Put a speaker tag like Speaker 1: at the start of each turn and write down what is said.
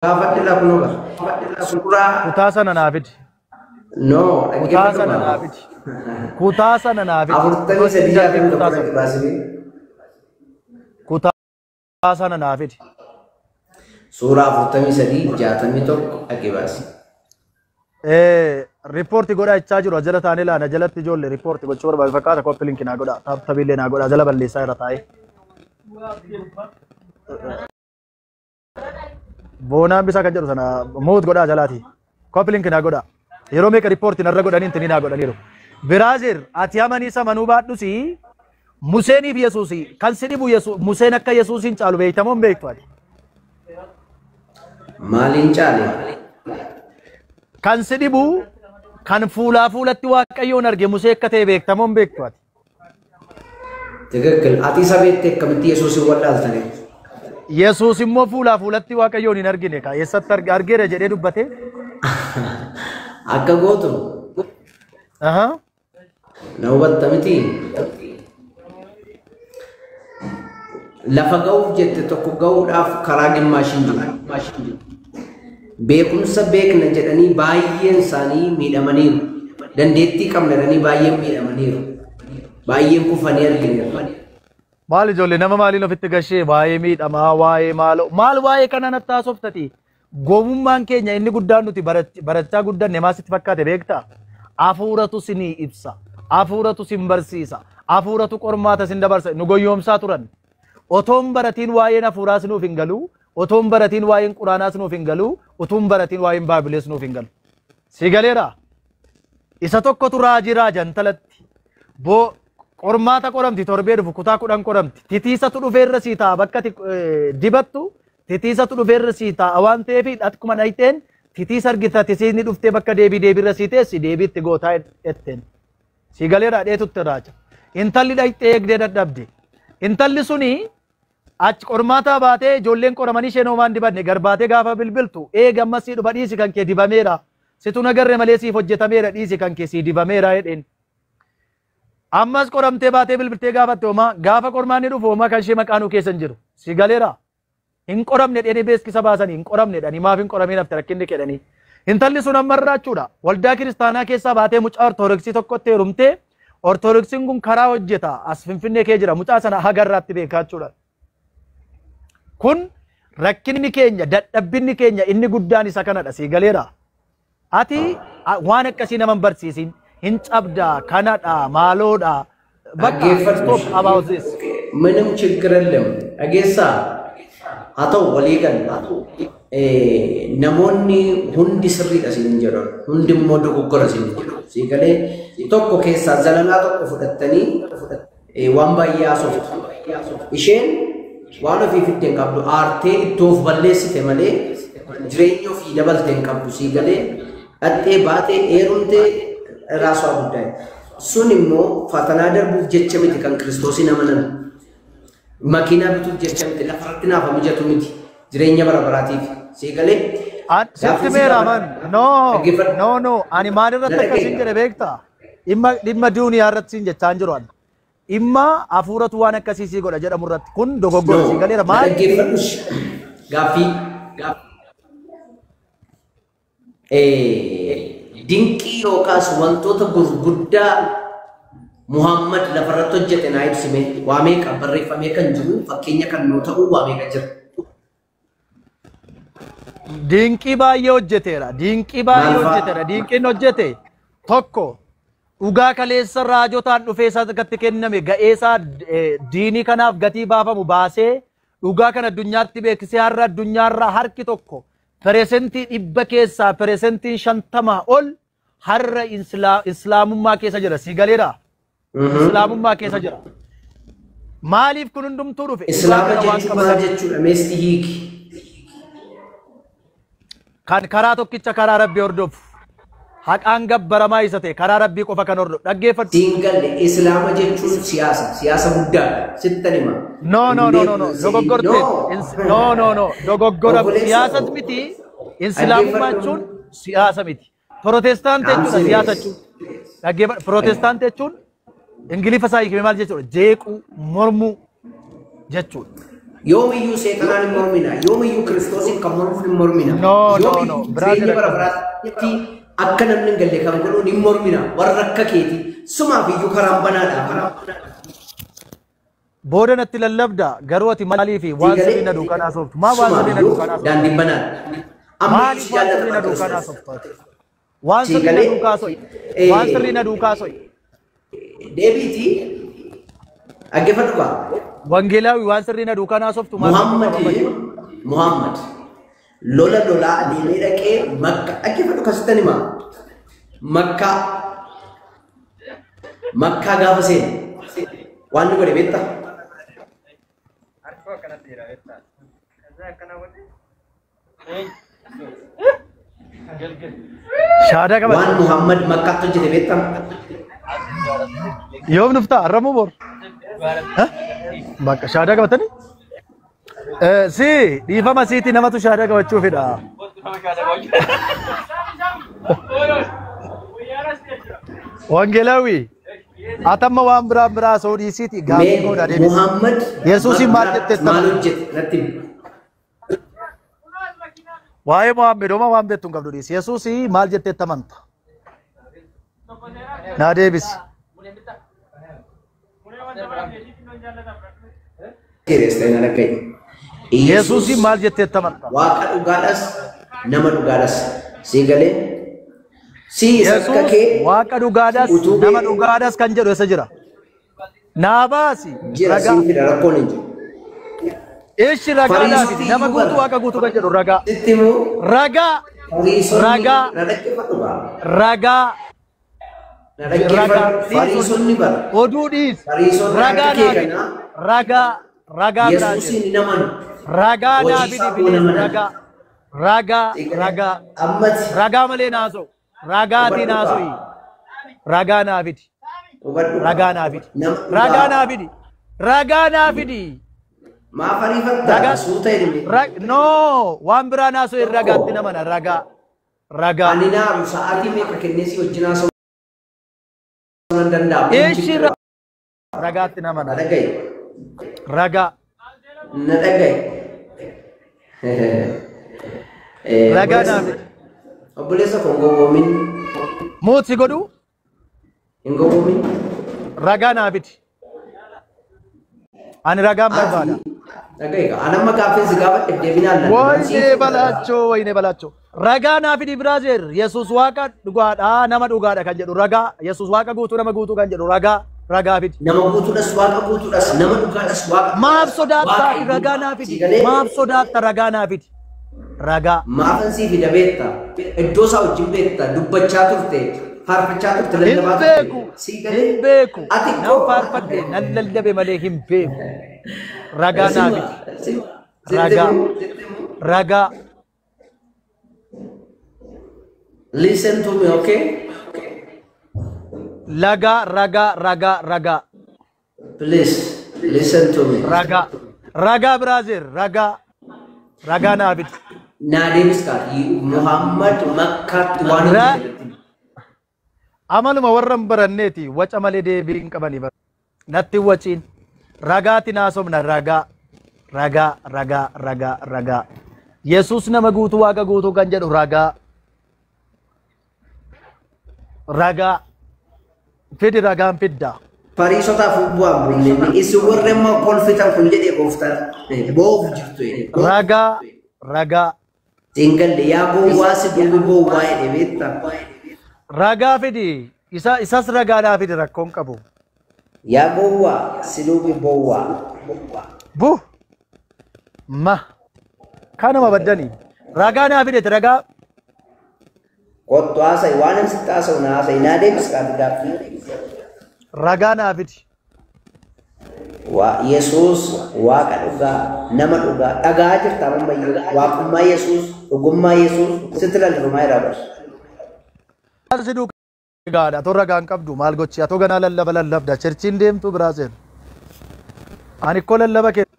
Speaker 1: Gaafadhe laa kunoo bara. Suuraa
Speaker 2: Kutaa sana naa fidi.
Speaker 1: No,
Speaker 2: Kutaa
Speaker 1: dhaggeeffadhu
Speaker 2: sana naa
Speaker 1: gaa.
Speaker 2: fidi. Kutaa sana naa fidi.
Speaker 1: Afurtamii sadii jaatamii
Speaker 2: Kutaa
Speaker 1: tokko
Speaker 2: sana.
Speaker 1: dhaqi baasifee.
Speaker 2: Kutaa sana naa fidi.
Speaker 1: Suuraa 43 61 dhaqi baasi.
Speaker 2: Riippoorti godhaa jechaa jiru jala taanee laana jalatti ijoollee riippoorti gochuu barbaadu fakkaata copy link naa godhaa tap tapiillee naa godhaa jala balleessaa irra taa'ee. Boonaan bisaa kan jedhu sana mute godhaa jalaati. Copy link naa godhaa. Yeroo meeqa riippoorti narra godhanii intini naa godhaniiru. Biraazil ati amanii samanuu baadhusi Museeniif Yesuusi kan si dhibu Museen akka Yesuusiin caalu beektamoo hin beektu ati?
Speaker 1: Maaliin caale?
Speaker 2: Kan si dhibu kan fuulaa fuulatti Waaqayyoon arge Musee akka ta'e beektamoo hin beektu ati?
Speaker 1: ትክክል. Ati isa beekte akkamitti Yesuusin wallaaltane?
Speaker 2: Yesuus immoo fuulaa fuulatti Waaqayyoon hin argine ka eessatti argeera jedhee dubbate?
Speaker 1: Akka gootu na hubatta miti. Lafa ga'uuf jette tokko ga'uudhaaf karaa gimmaashin jiru. Beekumsa beekna jedhanii baay'een isaanii miidhamaniiru. Dandeettii qabna jedhanii baay'een miidhamaniiru. Baay'een kufanii argineerra.
Speaker 2: Maal ijoollee nama maaliin ofitti gashee waa'ee miidhamaa waa'ee maaloo maal waa'ee kana natti haasoftati? Gowwummaan keenya inni guddaan nuti barachaa guddanne maal sitti fakkaate beektaa? Hafuuratu sinii ibsa. Hafuuratu sin barsiisa. Hafuuratu qormaata sin dabarsa. Nu goyyoomsaa turan. Otoon baratiin waa'een hafuuraas nuuf hin galu. Otoon baratiin waa'een quraanaas nuuf hin galu. Utuun baratiin waa'een baabilees nuuf hin galu. Si galeera? Isa tokkotu raajii raajan talatti. Boo qormaata qoramti torbee dhufu kutaa 10 qoramti. Titiisatu dhufeerra sii ta'a bakka ati dibattu titiisatu dhufeerra sii ta'a waan ta'eef akkuma dhayxeen titiisa argita titiisni dhuftee bakka deebii deebiirra sii teessi deebiitti gootaa etteen. Si galeera dheetutti raaja. Intalli dhayxee eegdee dadhabde. Intalli suni achi qormaataa baatee ijoolleen qoramanii isheen homaan dibanne garbaatee gaafa bilbiltu eega ammas sii dhufa dhiisi kan kee dibameera. Situ nagarre malee siif hojjetameera dhiisi kan kee sii dibameera jedheen. Ammas qoramtee baatee bilbiltee gaafatte homaa gaafa qormaanni dhufu homaa kan ishee maqaanuu keessa hin jiru. Si galeera. Hin qoramne dheenii beeksisa baasanii hin qoramne dhanii maaf hin qoramiin hafte rakkinni kedhanii. Intalli sun ammarraa jechuudha. Waldaa kiristaanaa keessaa baatee mucaa ortodoksii tokkotti heerumtee ortodoksiin kun karaa hojjeta as Finfinnee kee jira mucaa sana hagarraatti beekaa jechuudha. Kun rakkinni keenya dadhabbinni keenya inni guddaan isa kanadha si galeera. Ati waan akkasii nama hin barsiisin hin cabdaa kanadha maaloodha. Bakka
Speaker 1: Dhaggeeffadhu.
Speaker 2: stop about this.
Speaker 1: ምንም ችግር የለም. Dhageessaa haa ta'u walii galla. Namoonni hundi sirriidha siin jedhan hundi immoo dogoggora siin jedhu. Sii galee tokko keessaa zalalaa tokko fudhattanii waan baay'ee haasoftu. Isheen waan ofii fidde hin qabdu aartee ittoo of balleessite malee jireenya ofii dabalte hin qabdu sii galee dhattee baatee heerumtee raaswaa guddaa. Sun immoo fatanaa darbuuf jecha miti kan Kiristoosiin amanan. Makiinaa bituuf jecha miti lafarratti naaf mijatu miti jireenya bara baraatiif sii galee.
Speaker 2: Sitti
Speaker 1: Gaaffii si
Speaker 2: meera
Speaker 1: gaafadha.
Speaker 2: man. No,
Speaker 1: Dhaggeeffadhu.
Speaker 2: no, no. Ani maal irratti
Speaker 1: Na
Speaker 2: akkasiin
Speaker 1: dhageenya.
Speaker 2: jedhe beektaa? Dhimma duuniyaa irratti siin jechaa hin jiru ani. Dhimma hafuuratu waan akkasii sii godha jedhamu irratti kun dogoggora sii
Speaker 1: No,
Speaker 2: galeera
Speaker 1: na
Speaker 2: maal?
Speaker 1: dhaggeeffadhu. Gaaffii. Dinqii yookaas wantoota gurguddaa Muhammad lafarratti hojjete naa ibsime waa meeqa barreeffamee kan jiru fakkeenya kan nuu ta'u waa meeqa jira?
Speaker 2: Dinqii baay'ee hojjeteera. Dinqii baay'ee
Speaker 1: Maal fa'a?
Speaker 2: hojjeteera. Dinqiin hojjete tokko dhugaa kaleessa raajotaan dhufee isaa gatti kenname ga'eesaa diinii kanaaf gatii baafamu baasee dhugaa kana addunyaatti beeksisee har'a addunyaarraa harki tokko 100% keessaa 50% ol har'a islaamummaa keessa jira. Si galeera? Islaamummaa keessa jira. Maaliif kun hundumtuu dhufe? Dhugaa
Speaker 1: Islaama
Speaker 2: kana waan
Speaker 1: jechuun maal
Speaker 2: qabataniif.
Speaker 1: jechuudha? Meesti hiiki.
Speaker 2: Kan karaa tokkicha karaa rabbii hordofu haqaan gabbaramaa isa ta'e karaa rabbii qofa kan hordofu dhaggeeffadhu.
Speaker 1: Siin galle islaama jechuun siyaasa siyaasa guddaadha sittan hima.
Speaker 2: No, no, no, no, no, dogoggorteet.
Speaker 1: No.
Speaker 2: No, no, no, dogoggora
Speaker 1: Obboleessa
Speaker 2: siyaasas
Speaker 1: koo.
Speaker 2: miti islaamummaa
Speaker 1: Dhaggeeffadhu.
Speaker 2: jechuun siyaasa miti. Protestaant jechuudha
Speaker 1: Dhaamsi
Speaker 2: siyaasa jechuun. Dhaggeeffadhu protestaant jechuun ingiliffa isaa hiikame maal jechuudha? Jeequu mormuu jechuudha.
Speaker 1: Yoomiyyuu seexanaan hin mormina. Yoomiyyuu Kiristoosiin kan mormuuf hin mormina.
Speaker 2: No, no, no.
Speaker 1: Yoomiyyuu jireenya bara baraatti akka namni hin galle kan godhuun hin mormina. Warra akka keeti. Sumaaf iyyuu karaan banaadha.
Speaker 2: Booda natti lallabda garuu ati maaliif waan sirrii na duukaa haasoftu? Maa waan sirrii na duukaa haasoftu?
Speaker 1: Daandiin banaadha.
Speaker 2: Maaliif waan sirrii na duukaa haasoftu? Waan sirrii na duukaa haasoftu. Waan sirrii na duukaa haasoftu.
Speaker 1: Deebiitii dhaggeeffadhu kaa.
Speaker 2: Wangeelaawi waan sirrii na duukaa haasoftu maal?
Speaker 1: Muhammad lola lolaa adeemee dhaqee Makka dhaggeeffadhu kasittan himaa. Makkaa gaafa seene waan inni godhe beektaa?
Speaker 2: Shaadaa qabata.
Speaker 1: Waan Muhammad Makkaatti hojjete beektaa?
Speaker 2: Yoom dhuftaa? Arramuu bor? Bakka shaadaa qabatanii? Si dhiifama siiti namatu shaadaa qabachuu fedha. Wangeelaawi atamma waan biraa biraa soo dhiisiiti gaaffii godha deebisi.
Speaker 1: Muhammad
Speaker 2: Yesuusiin maal jettee
Speaker 1: maal hojjete natti himi.
Speaker 2: Waa'ee Muhammad homaa waan beektu hin qabdu dhiisi. Yesuusii maal jettee amanta? Naa deebisi. Yesuusii maal jettee amanta?
Speaker 1: Waaqa dhugaadhas nama dhugaadhas sii galee si isa akka kee
Speaker 2: Waaqa dhugaadhas nama dhugaadhas kan jedhu eessa jira? Naa baasi.
Speaker 1: Jira siin fida rakkoon hin jiru.
Speaker 2: Ishi ragaa naaf nama guutuu waaqa guutuu kan jedhu ragaa.
Speaker 1: Sitti immoo
Speaker 2: Ragaa. Ragaa.
Speaker 1: Na dhaggeeffadhu baa.
Speaker 2: Ragaa.
Speaker 1: Na dhaggeeffadhu. Fariisonni bara.
Speaker 2: Oduu dhiis.
Speaker 1: Fariisonni
Speaker 2: Ragaa
Speaker 1: akka kee
Speaker 2: naaf
Speaker 1: kanaa
Speaker 2: ragaa ragaa biraa jira.
Speaker 1: Yesuusiin hin amanu.
Speaker 2: Ragaa
Speaker 1: Hojii
Speaker 2: naaf
Speaker 1: isaa
Speaker 2: fidi
Speaker 1: kun amanan.
Speaker 2: ragaa. Ragaa ragaa.
Speaker 1: Ammati.
Speaker 2: Ragaa malee naasoo. Ragaatii naasoo. Ragaa naa fidi.
Speaker 1: Hubadhu.
Speaker 2: Ragaa naa fidi. Ragaa naa fidi. Ragaa naa fidi.
Speaker 1: Maaf ariifattaa? Suuta jedhame.
Speaker 2: No, waan biraa naasoo hin ragaatti namana ragaa. Ragaa.
Speaker 1: Ani naaru sa'aatii meeqa kennee si wajjin haasa'uu nan danda'a.
Speaker 2: Ishi ragaatti namana.
Speaker 1: Na dhaga'i.
Speaker 2: Ragaa.
Speaker 1: Na dhaga'i.
Speaker 2: Ragaa naa fidi.
Speaker 1: Obboleessa koo hin gowwoomin.
Speaker 2: Muut si godhu?
Speaker 1: Hin gowwoomin.
Speaker 2: Ragaa naa fidi. Ani ragaan barbaada.
Speaker 1: Dhaga'i kaa. Ani amma gaaffii si gaafadhe deebinaan lan.
Speaker 2: Wayne balaachoo wayne balaachoo. Ragaa naa fidi biraazeer Yesuus waaqa dhugaadha nama dhugaadha kan jedhu ragaa Yesuus waaqa guutuu nama guutuu kan jedhu ragaa ragaa fidi.
Speaker 1: Nama guutuudhas waaqa guutuudhas nama dhugaadhas waaqa.
Speaker 2: Maaf sodaatta ragaa naa fidi. Maaf sodaatta ragaa naa fidi. Ragaa.
Speaker 1: Maafan sii fida beekta. Iddoo isaa wajjin beekta. Dubbachaa turte. Faarfachaa turte lallabaa turte.
Speaker 2: Hin beeku. Hin beeku.
Speaker 1: Ati
Speaker 2: Nan faarfadhe nan lallabe malee hin beeku. Ragaa naa fidi. Ragaa. Ragaa.
Speaker 1: Listen to me, okay?
Speaker 2: Lagaa ragaa ragaa ragaa.
Speaker 1: Please listen to me.
Speaker 2: Ragaa. Ragaa biraazeer ragaa. Ragaa naa fidi.
Speaker 1: Naa deebis kaa Muhammad Makkaatti waan hojjete.
Speaker 2: Amaluma warra hin baranneeti waca malee deebii hin qabani bara. Natti hin waciin. Ragaatti naasofna ragaa. Ragaa ragaa ragaa ragaa. Yesuus nama guutuu waaqa guutuu kan jedhu ragaa. Ragaa. Fidi ragaan fidda.
Speaker 1: Fariisotaaf bu'aan bulle isin warri immoo kolfitan kun jedhee gooftaan boo'uuf jirtu jedhee.
Speaker 2: Ragaa ragaa.
Speaker 1: Siingalle yaa gowwaa si duubi gowwaa jedhee beektaa.
Speaker 2: Ragaa fidi isas ragaadhaa fidi rakkoon qabu.
Speaker 1: Yaa gowwaa si duubi bowwaa.
Speaker 2: Bu ma kanuma baddanii ragaa naa fidete ragaa.
Speaker 1: Kottu haasa'i waan ani sitti haasa'u na haasa'i naa deebis gaaffii gaaffii.
Speaker 2: Ragaa naa fidi.
Speaker 1: Yesuus waaqa dhugaa nama dhugaa dhagaa jirta ammayyuu waaqummaa Yesuus dhugummaa Yesuus sitti lallabamaa jira bara.
Speaker 2: Si duukaa gaadha atoo ragaan qabdu maal gochi atoo ganaa lallaba lallabda cherchiin deemtu biraa seenu. Ani koo lallaba kee.